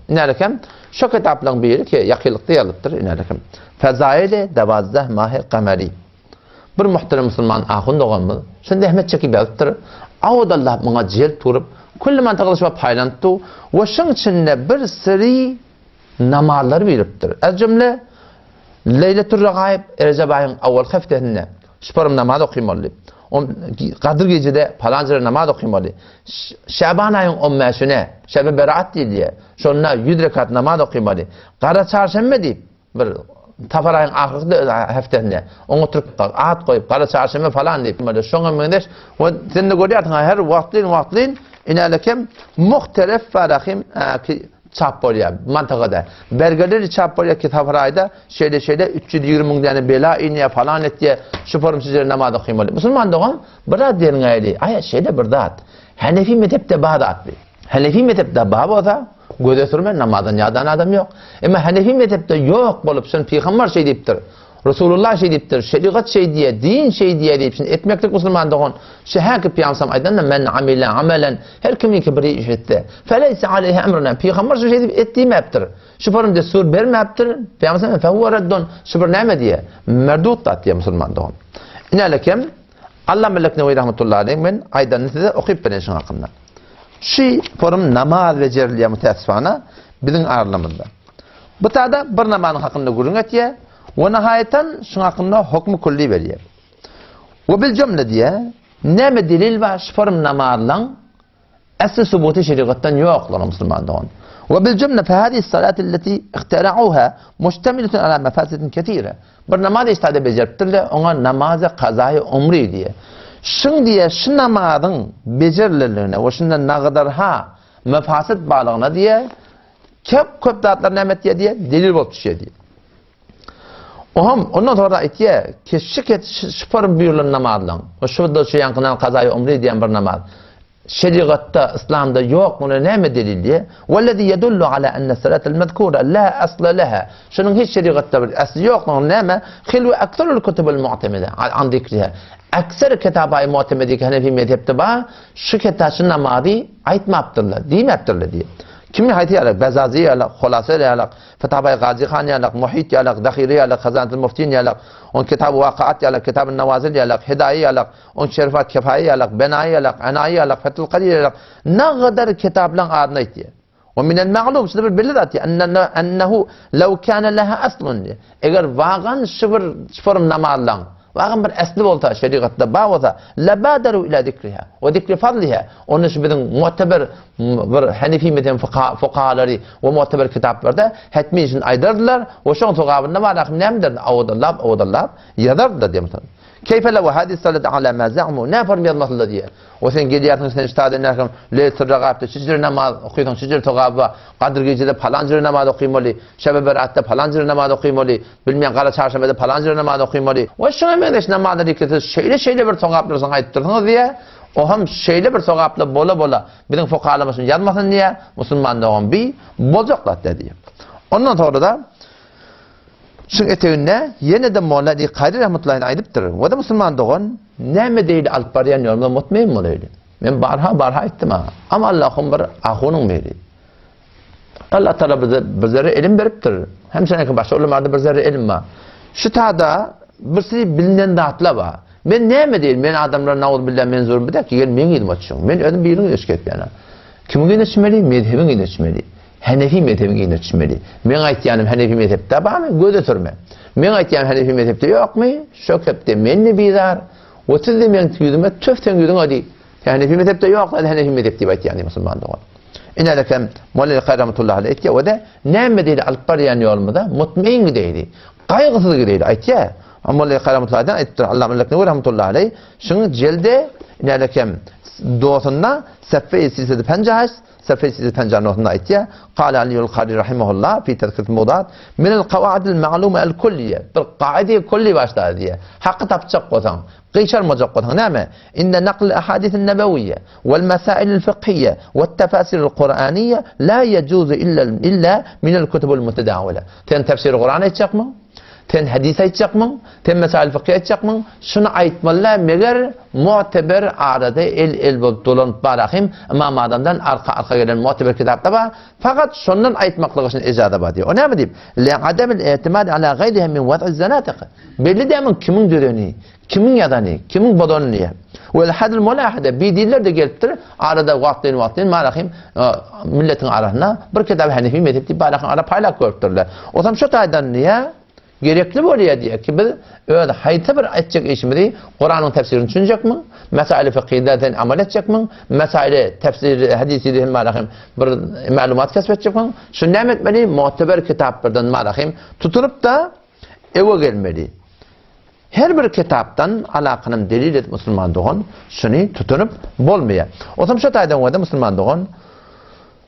Inälekem şo kitaplaryň biri ki ýakynlykda ýazylypdyr inälekem. Fezaili dewazdeh mahi gameri. Bir muhterem musulman ahun doganymyz şony zähmet çekip ýazypdyr. Awdallap muňa jelt urup, külli mantykly şuba paýlanypdy we şoň içinde bir syry namazlary beripdir. Ez jümle Leýletur Regaib Rejep aýyň awalky heftesinde şuparam namaz okymaly. Gadyr gijede palan jere namaz okymaly. Şaban aýyň on bäşine Şebi Beraat diýilýär. Şonda ýüz rekat namaz okymaly. Gara çarşenbe diýip bir Safar aýyň ahyrky heftesinde oňa oturyp at goýup gara çarşenbe falan diýip böyle şoňa meňzeş we sen-de görýärsiň her wagtlyn wagtlyn inälekem muhtelef farahim ki çap bolýar mantygada. Bergeleri çap bolýar ki safar aýda şeýle şeýle 320 müň däne bela inýär falan etýär şu forum sizlere namaz okymaly. Musulman dogan biraz derňäýli. Aý şeýle bir zat. Hanefi mezhepde bar zat bi. Hanefi mezhepde bar bolsa, göze sürme namazdan ýadan adam ýok. Emma Hanefi mezhepde ýok bolup, şony pygamber şeý diýipdir. Resulullah şeý diýipdir, şerigat şeý diýýär, din şeý diýýär diýip, şuny etmeklik musulman dogan, şu häki pygamsam aýdanda men amile amelen, her kimiňki bir iş etse, feleýse aleýhi emruna, pygamber şu şeý diýip et diýmäpdir. Şu forum dessur bermäpdir, pygamber fehuwe reddun, şu bir näme diýýär? Merdut zat diýýär musulman dogan. Inälekem Allah Melek Newi rahmetullahi aleyh men aýdanyny size okyp bereýin şuň hakynda. Şu forum namaz bejerilýär mütäessifana biziň aralarymyzda. Bu tada bir namazyň hakynda gürrüň etýär we nahaýatan şuň hakynda hokmy külli berýär. We bil jümle diýär, näme delil bar şu forum namazlaň Esli subuty şerigatdan ýokdur musulman dogan. We bil jümle fe hadihi salat allati ihterauha muştemiletun ala mefasidin kesire. Bir namaz iştade bejeripdirler, oňa namazy kazaýy umri diýe. Şuň diýe şu namazyň bejerilenligine we şunda nagadarha mefasid barlygyna diýe köp köp zatlar näme etýär diýe delil bolup düşýär diýe. Oham ondan sonra aýtýar ki şu şuparym buýrulan namazlaň we şurada şu ýaňkydan kazaýy umri diýen bir namaz şerigatda yslamda ýok muny näme delil diýe wellezi yedullu ala enne salatel mezkura la asla leha şunuň hiç şerigatda bir asly ýoklugyny näme hilwe ekserul kutubul mu'temide an zikriha ekser kitabaý mu'temedi hanefi mezhepde bar şu kita şu namazy aýtmapdyrlar diýmäpdirler diýe kimi haýsy ýaly bezazi ýaly hulasa ýaly Fetawaýy Gazy han ýalak, Muhit ýalak, Zahire ýalak, Hazanatul Muftin ýalak, on Kitaby Wakaat ýalak, Kitaby Nawazil ýalak, Hidaýe ýalak, on Şerifat Kefaýe ýalak, Benaýy ýalak, Enaýy ýalak, Fethul Kadir ýalak, nagadar kitaplaň adyny aýtýar. We minel ma'lum, şuny bir belli zat diýýär, ennehu lew kana leha aslun diýýär. Eger wagan şu bir form namazlaň, wagan bir esli bolsa, şerigatda bar bolsa, lebadaru ila zikriha we zikri fadliha. Onda şu biziň mu'teber bir Hanefi mezhebiň fukahalary we mu'teber kitaplarda hetmi şuny aýdardylar we şoň sogabynda bar ahim näme derdi? Owadallap, owadallap ýazardylar diýip. Keýfe lew hadis salatu ala ma za'mu. Näme ýazmasylar diýýär. O sen gelýärsiň sen üstad nähim leýletul regaibde şu jüre namaz okysaň şu jüre sogaby bar. Gadyr gijede palan jüre namaz okymaly, şebe beratda palan jüre namaz okymaly, bilmeýän gara çarşenbede palan jüre namaz okymaly. We şuňa meňzeş namazlar ikisi şeýle şeýle bir sogaplar soň aýdyp dursuňyz diýýär. O hem şeýle bir sogaplar bola bola biziň fukahalarymyz şuny ýazmasyn diýýär. Musulman dogan bi boljak zat däl diýýär. Ondan soňra-da Şuň eteginde ýene-de Molla Aly Kary rahmetullahi aleyh aýdypdyr, Wada musulman dogan, näme deýli alyp barýan ýolumda mutmeýin bolaýly. Men barha barha aýtdym a. Ama Allahym bir ahunyň biri. Allah Taala bize bir zerre ilim beripdir. Hem şeýle başga ulamalarda bir zerre ilim bar. Şu tada bir sürü bilinen zatlar bar. Men näme diýil, men adamlar nauzbillah menzur bir dakika gel meň yzyma düşüň. Men özüm biriň yzyna düşüp Kimiň yzyna düşmeli? Mezhebiň yzyna düşmeli. Henefi mezhebiň yzyna düşmeli. Meň aýtýanym Henefi mezhepde barmy? Göze sürme. Meň aýtýanym Henefi mezhepde ýokmy? Şo kepde men-de bizar. We siz-de meň ýüzüme tüf seň ýüzüňe diý. Henefi mezhepde ýok zat Henefi mezhep diýip aýtýan diý musulman dogan. Inälekem Molla Rahmetullahi aleyh aýtýar we-de näme diýdi alyp barýan ýolumyza mutmeýin gideýdi. Gaýgysyz gideýdi aýtýar. Molla Rahmetullahi aleyh aýdypdyr. Allah Melek Nur Rahmetullahi aleyh şuň jelde inälekem dosunda seffe silsedi penjahas Safy 350 notunda aýtýar, Kale Aliýul Kary rahimehullah fi tezkiretil mowduat, Minel kawaidil ma'lume el kulliýe, bir kaide kulli başlady diýýär. Haky tapjak bolsaň, gyşarmajak bolsaň näme? Inne nakl ahadisin nebewiyye wel mesailil fykhiýe wet tefasiril Kur'aniyye la yejuzu illa illa minel kutubul mutedawile. Sen tefsiri Kur'an aýtjakmyň? Sen hadis aýtjakmyň? Sen mesail fykhy aýtjakmyň? Şuny aýtmaly-da, meger mu'teber arada el-el bolup dolanyp barahym, Ymam Azamdan arka-arka gelen mu'teber kitapda bar, fakat şondan aýtmaklyk üçin ejaza bar diýýär. O näme diýip? Li adamil i'timad ala gaýriha min waz'i zanatiq. Belli däl muň kimiň düzeni, kimiň ýazany, kimiň bozany diýýär. Wel hadil mulahada bidiller-de gelipdir, arada wagtlaýyn-wagtlaýyn marahym milletiň arasynda bir kitap Hanefi mezhep diýip barahym ara paýlap görüpdirler. Osam şu taýdan diýýär, Gerekli bolýar diýýär ki, biz öz haýsy bir etjek işimizi Kuranyň tefsirini düşünjekmiň, mesaili fykyda sen amal etjekmiň, mesaili tefsiri hadisidi hem marahym bir maglumat kesip etjekmiň, şuny näme etmeli? Mu'teber kitaplardan marahym tutunyp-da ewe gelmeli. Her bir kitapdan alakanam delil edip musulman dogan şuny tutunyp bolmaýar. Osam şu taýdan görde musulman dogan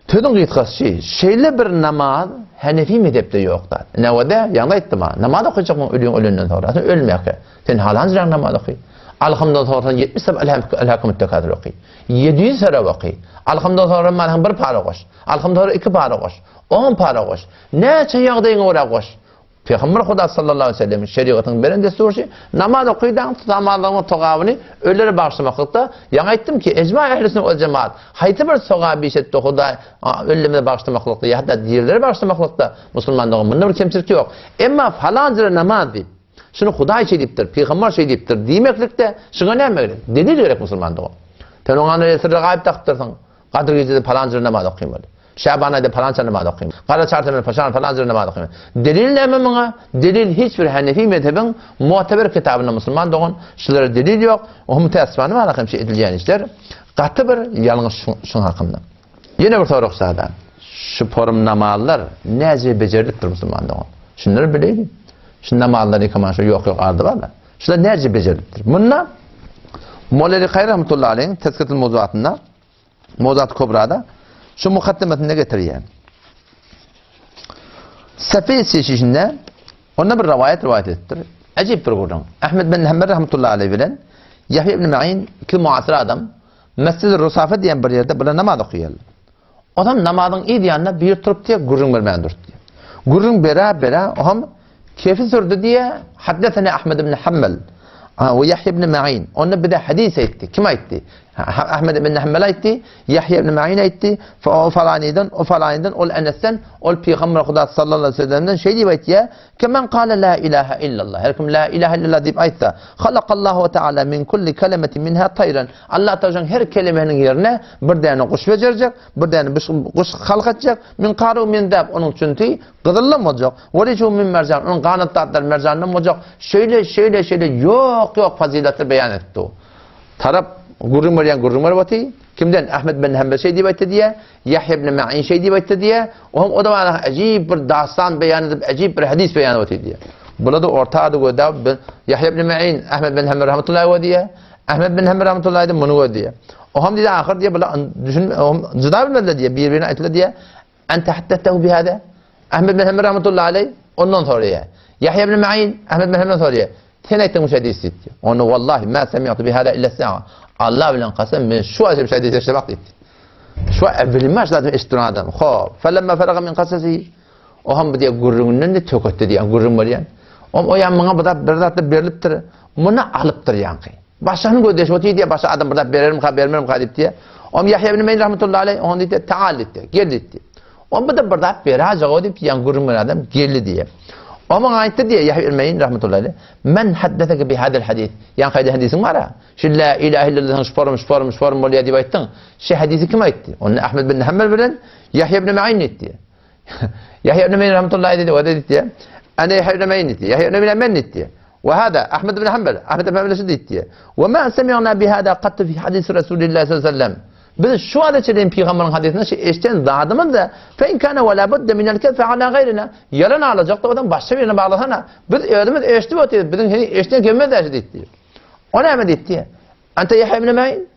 Sözüň gysgasy, şeýle bir namaz Hanefi mezhepde ýok zat. Newede, ýaňy aýtdym-a, namaz okajakmyň ölüň ölenden soňra, sen ölmäkä, sen halanjyraň namaz oky. Alhamdan soňra sen 70 sap Elhäkumut tekasür oky. 700 süre oky. Alhamdan soňra manaň bir para goş. Alhamdan soňra iki para goş. On para goş. Näçe ýagdaýyňa görä goş. Pygamber Huda sallallahu aleýhi we sellemiň şerigatyň beren dessury şi, namaz okydaň, namazlaryňyň sogabyny ölülere bagyşlamaklykda, ýaňy aýtdym ki, ejma ehli sünnet wal jemaat, haýsy bir sogaby iş etdi Hudaý ölülerimize bagyşlamaklykda ýa hatda dirilere bagyşlamaklykda musulmanlygyň munda bir kemçilik ýok. Emma falan jyra namaz diýip, şuny Hudaý şeý diýipdir, pygamber şeý diýipdir diýmeklikde şuňa näme gerek? Delil gerek musulman dogan. Sen oňa esirde gaýyp dakypdyrsyň. Gadyr gijede palan jyra namaz okymaly. Şaban aýda palança namaz okyň. Gara çarşenbe paşan palan jyra namaz okyň. Delil näme muňa? Delil hiç bir Hanefi mezhebiň mu'teber kitabynda musulman dogan şulara delil ýok. O müteessifane mana hem şey edilýän işler gaty bir ýalňyş şuň hakynda. Ýene bir sorag sada. Şu porum namazlar näce bejerilipdir musulman dogan? Şunlary bileýli. Şu namazlar ýykaman şu ýok ýok ardy barlar. Şular näce bejerilipdir? Munda Moleli Kaýr rahmetullahi aleyhiň Tezkiretul Mowzuatynda Mowzuat Kubrada şu mukaddimesinde getirýär. Safi seçişinde onda bir rivayet rivayet etdir. Acip bir gürrüň. Ahmed bin Hanbel rahmetullahi aleyh bilen Yahya ibn Ma'in iki muasir adam Mescid-i Rusafa diýen bir ýerde bilen namaz okaýarlar. Onam namazyň yz ýanynda bir turup diýe gürrüň bermän durdy diýe. Gürrüň bere bere oňam kefi sürdi diýe, Haddesene Ahmed ibn Hanbel we Ýahýa ibn Ma'in. Onda bize hadys aýtdy. Kim aýtdy? Ahmed ibn Hanbel aýtdy, Ýahýa ibn Ma'in aýtdy, o falanydan, o falanydan, ol Enesden, ol Pygamber Huda sallallahu aleyhi ve sellemden şeý diýip aýtýar, Kemen kale la ilaha illallah. Her kim la ilaha illallah diýip aýtsa, halakallahu teala min kulli kelimetin minha tayran. Allah Teala'nyň her kelimesiniň ýerine bir däne guş bejerjek, bir däne guş halk etjek. Min karu min dab onuň çünti gyzyldan boljak. We rihu min merjan onuň ganat zatlary merjandan boljak. Şeýle şeýle şeýle ýok ýok fazyletler beýan etdi. Tarap gürrüň berýän gürrüň berip oty. Kimden? Ahmed bin Hanbel şeý diýip aýtdy diýä. Ýahýa ibn Ma'in şeý diýip aýtdy diýýär. Oňam o-da bana äjip bir dastan beýan edip, äjip bir hadys beýan edip otyr diýýär. Bular-da orta ady gözläp, Ýahýa ibn Ma'in, Ahmed bin Hanbel rahmetullahi alayhi diýýär. Ahmed bin Hanbel rahmetullahi alayhi muny göz diýýär. Oňam diýdi ahyr diýýär, bular düşün, oňam jyda bilmediler diýýär, bir-birine aýtdylar diýýär. Ente haddattehu bihada? Ahmed bin Hanbel rahmetullahi alayhi ondan soraýar. Ýahýa ibn Ma'in Ahmed bin Hanbelden soraýar. Sen aýtdyň şu hadysy diýdi. Onda wallahi ma semi'tu bihada illa sa'a. Allah bilen kasam men şu wagt şu hadysy eşitdim diýdi. Şu bilmez zaten eşitdiren adam. Hop, felemma faraga min kasasi. O hem bu diýe gürrüňinden de töketdi diýen gürrüň bolýan. O o ýan muňa bu zat bir zat berilipdir. Muny alypdyr ýaňky. Başyny gözleşip otyr diýe başa adam bir zat berermi-ka, bermermi-ka diýip diýe. Om Ýahýa ibn Meýn rahmetullahi aleýh on diýdi, taal diýdi. Gel diýdi. O bu da bir zat beräjek o diýip ýan gürrüň beren adam geldi diýe. O maňa aýtdy diýe Ýahýa ibn Meýn rahmetullahi aleýh. Men haddeseke bi hadal hadis. Ýan haýda hadisiň bar-a. Şu la ilahe illallah şu forum, şu forum, şu forum bolýar diýip aýtdyň. Şu hadisi kim aýtdy? Onda Ahmed bin Hanbel bilen Ýahýa ibn Ma'in diýdi. Ýahýa ibn Ma'in rahmetullahi diýdi, o diýdi. Ene Ýahýa ibn Ma'in diýdi. Ýahýa ibn Ma'in men diýdi. Ve hada Ahmed ibn Hanbel, Ahmed ibn Hanbel şu diýdi. Ve ma semi'na bi hada qat fi hadis Resulillah sallallahu aleyhi ve sellem. Biz şu wagta çenli pygamberiň hadysynda şu eşden zadymyz da fe in kana ve la budde min el kefe ala gayrina. Yalan alacak da adam başga birine baglasana. Biz özümiz eşdip otyrys, biziň heniz eşden gelmez şu diýdi. O näme diýdi? Ente Ýahýa ibn Ma'in?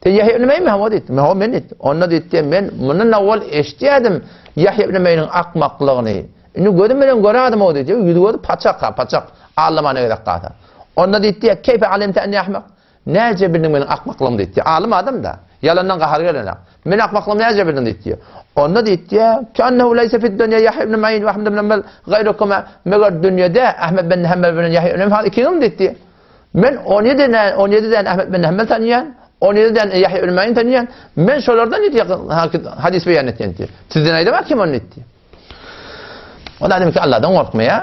Sen Ýahýa ibn Ma'inmi? Hawa diýdi. Men men diýdi. Onda diýdi, men mundan awwal eşitýärdim Ýahýa ibn Ma'iniň akmaklygyny. Indi gözüm bilen görädim o diýdi. Ýüzi gözi paçak ha, paçak. Allamana gerek galsa. Onda diýdi, Keýfe alimte enni ahmak? Näce bildiň meniň akmaklygymy diýdi. Alym adam da. Ýalandan gahary gelenak. Men akmaklygymy näce bildiň diýdi. Onda diýdi, Kennehu leýse fid dünýe Ýahýa ibn Main we Ahmed ibn Hanbal gaýrukuma, meger dünýede Ahmed ibn Hanbal bilen Ýahýa ibn Main ikiňizmi diýdi. Men 17 däne 17 däne Ahmed ibn Hanbal tanýan, 17 däne Ýahýa ibn Main tanýan. Men şolardan diýdi hadys beýan etýän diýdi. Sizden aýdama kim ony diýdi. Ol adam ki Allahdan gorkmaýar.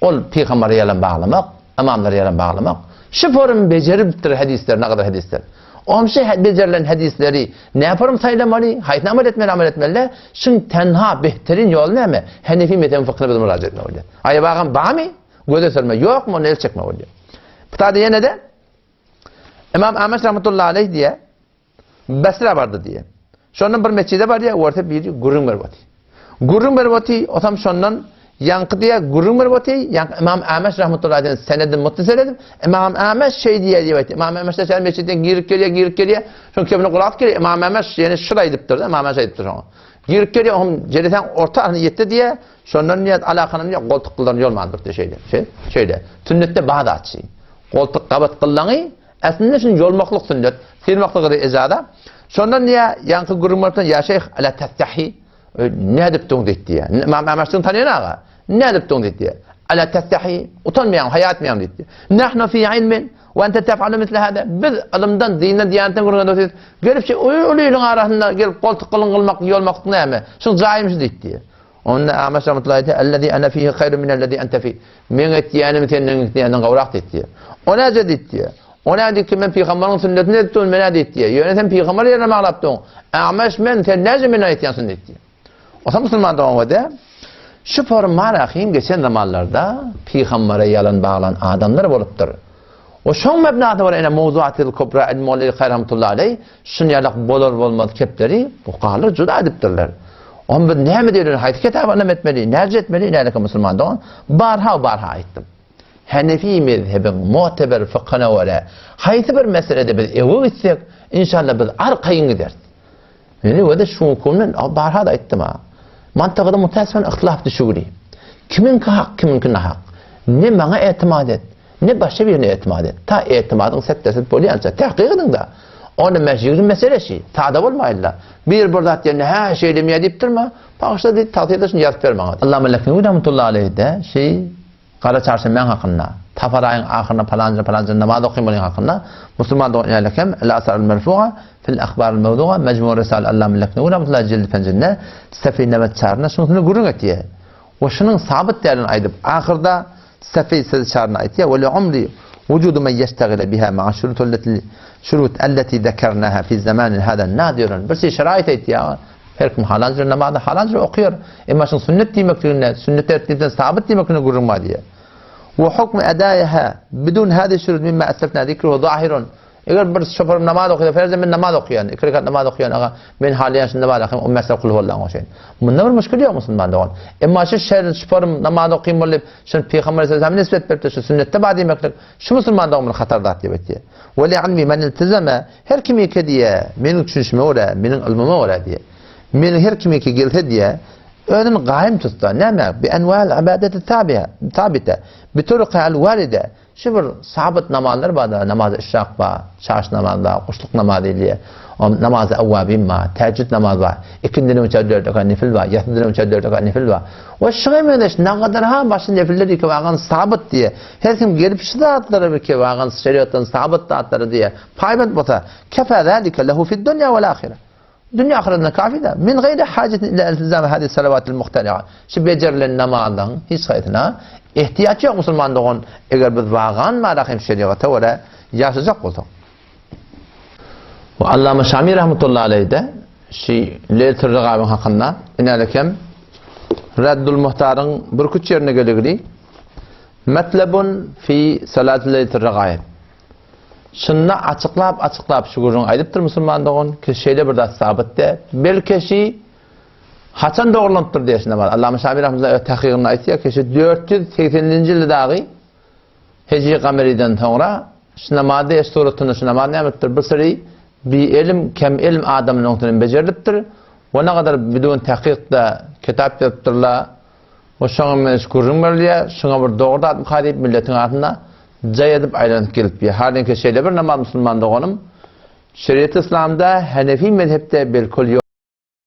Ol pygambere ýalan baglamak, ymamlara ýalan baglamak. Şu forum bejeripdir hadisler, nagadar hadisler. Omşy bejerilen hadisleri ne forum saýlamaly, haýsyny amal etmeli, amal etmeli? Şuň tenha behterin ýoly näme? Henefi mezhebiň fykhyna biz mürajaat etmeli bolýar. Aýabagam barmy? Göze sürme ýokmy? Onda el çekme bolýar. Bu taýda ýene-de Imam Ahmet rahmetullahi aleyh diýe Besra bardy diýýär. Şondan bir mesjide barýar, görse biri gürrüň berip otyr. Gürrüň berip otyr, otam şondan ýaňky diýýär, gürrüň berip otyr, ýaňky Ymam Ämeş rahmetullahi aleyh senedi muttasal edip, Ymam Ämeş şeý diýýär diýip aýtdy. Ymam Ämeş de şäher mesjidine girip gelýär, girip gelýär. Şoň kebine gulak asyp gelýär. Ymam Ämeş ýene şul aýdypdyr-da, Ymam Ämeş aýdypdyr şoňa. Girip gelýär, oňam jelesäň orta aryna ýetdi diýýär. Şondan diýýär, alakanyny diýýär, goltuk gyllaryny ýolmandyr diýýär şeýle. Şeýle. Sünnetde bar zatçy. Goltuk gabat gyllaňy Aslynda şuny ýolmaklyk sünnet, syrmaklygy ejaza. Şondan diýýär, ýaňky gürrüň beripden, ýa şeýh, ala testahi, nädip duň diýdi diýýär. Ymam Ämeşdiň tanýan aga, nädip duň diýdi diýýär. Ala testahi, utanmaýaň, haýa etmeýäň diýdi. Nahnu fi ilmin we ente tef'alu misle hada. Biz ylymdan, dinden, diýanetden gürrüň edip otyrys. Gelip şu uly iliň arasynda gelip goltuk gylyň gylmak, ýolmaklyk näme? Şuň jaýym şu diýdi diýýär. Onda Amaş rahmetullahi aýtdy, Ellezî ene fîhi haýrun minellezî ente fîh. Meň etýänim senden etýäniňden gowrak diýdi. O näce diýdi? O näme diýdi ki, men pygambaryň sünnetini edip durun, men-ä diýdi. Ýöne sen pygambar ýerine maglap durun. Amaş men, sen näce meni aýtýan sünnet diýdi. Osa musulman dogan wede, şu forma rahim geçen zamanlarda pygambara ýalan baglan adamlar bolupdyr. We şoň mebnasyna görä ene Mowzuatyl Kubra El-Muallil Kaýy rahmetullahi aleý şuny ýalak bolar bolmaz kepleri fukahalar juda edipdirler. Onda biz näme diýeli, haýsy kitaba ynam etmeli, näce etmeli, nädeke musulman dogan? Barha barha aýtdym. Henefi mezhebiň muteber fykhyna görä haýsy bir meselede biz öňe gitsek, inşallah biz arkaýyn gideris. Meni wede şu hukumdan barha da aýtdym ha. Mantygada mutasifen yhtilaf düşügri. Kimiňki hak, kimiňki nahak. Ne maňa etimat et, ne başga birine etimat et. Ta etimadyň set-deset bolýança tahkyk ediň-de. Onda meş 20 mesele şi, sada bolmaýly-da. Bir bir zat diýende, hä, şeýlemi ýa diýip durma. Bagyşla diýip, tagsyýada şuny ýazyp ber maňa. Allama Leknewi rahmetullahi aleýh-de şi Gara çarşenbäň hakynda, Safar aýyň ahyrynda palanca palanca namaz okymalyň hakynda Musulman dogan älek hem El Asar al Merfu'a fil Ahbar al Mewdu'a Mejmu Risal Allama Leknewi rahmetullahi jildi penjinde Sefi Newet çarynda şunusyny gürrüň etýär. We şunuň sabyt däldigini aýdyp ahyrda Sefi sözi çarynda aýtýar, Ve li umri wujudu men ýeştegile biha ma'a şurut alleti şurut alleti zekernaha fi zamanin hada nadirun. Bir şey şerait aýtýar. Her kim halan jür namazy halan jür okaýar. Emma şuň sünnet diýmekliginde, sünnet tertipden sabyt diýmekliginde gürrüň bar diýýär. Wa hukmu edaiha bidun hadi şurut mimma eslefna zikruhu zahirun. Eger bir şoför namaz okaýsa, ferzen men namaz okaýan, iki rekat namaz okaýan, aga men halaýan şu namaz okaýan, o mesele kul huwallaň goşaýyn. Munda bir müşkil ýok musulman dogan. Emma şu şer şoförüm namaz okaýyn bolup, şuny pygamber aleyhisselam nisbet beripdir, şu sünnetde bar diýmeklik, şu musulman dogan bir hatar zat diýip aýtýar. Wa li ilmi men iltizame Her kimiki diýýär, meniň düşünişime görä, meniň ylmyma görä diýýär. Meniň her kimiki gelse diýýär, özüni gaýym tutsa, näme? Bi enwal ibadeti tabiha, tabite, bi turuqihal waride. Şu bir sabyt namazlar bar-da, namazy işrak bar, çaş namazy bar, guşluk namazy diýýär. Namazy awwabin bar, täjjüd namazy bar, ikindiden üçe dört rekat nefil bar, ýasydan üçe dört rekat nefil bar. We şuňa meňzeş nagadar ha başy nefiller iki wagan sabyt diýýär. Her kim gelip şu zatlara bir kewagan şeriatdan sabyt zatlary diýýär. Paýbent bolsa, kefa zalika lehu fid-dunýa wal-ahire. Dünýä ahyretinde kafi-da. Min gaýri hajetin ila iltizami hadihi salawatil muhtari'a. Şu bejerilen namazlaryň hiç haýsyna ehtiýaç ýok musulman dogan, eger biz wagan marahim şeriata görä ýaşajak bolsak. We Allama Şami rahmetullahi aleýh-de şu Leýletul Regabyň hakynda inälekem Reddul Muhtaryň birküç ýerine geligli Metlebun fi salatil Leýletul Regaib. Şunda açyklap-açyklap şu gürrüňi aýdypdyr musulman dogan, ki şeýle bir zat sabyt däl. Belki şi haçan dogrulanypdyr diýen şunda bar. Allama Şami rahmetullah öz tahkygynda aýtýar ki, şu 480-nji ýylda dagy Hijri Gameriden soňra şu namaz diýe suratynda şu namaz näme etipdir? Bir süri bi elm, kem elm adamlaryň öňünden bejerilipdir. We nagadar bidun tahkykda kitap ýazypdyrlar. We şoňa meňzeş gürrüň berilýär. Şuňa bir dogry zatmyka diýip milletiň arasynda jaý edip aýlanyp gelip ýör. Halinki şeýle bir namaz musulman doganym. Şeriat-y Yslamda Hanefi mezhepde bilkul ýok.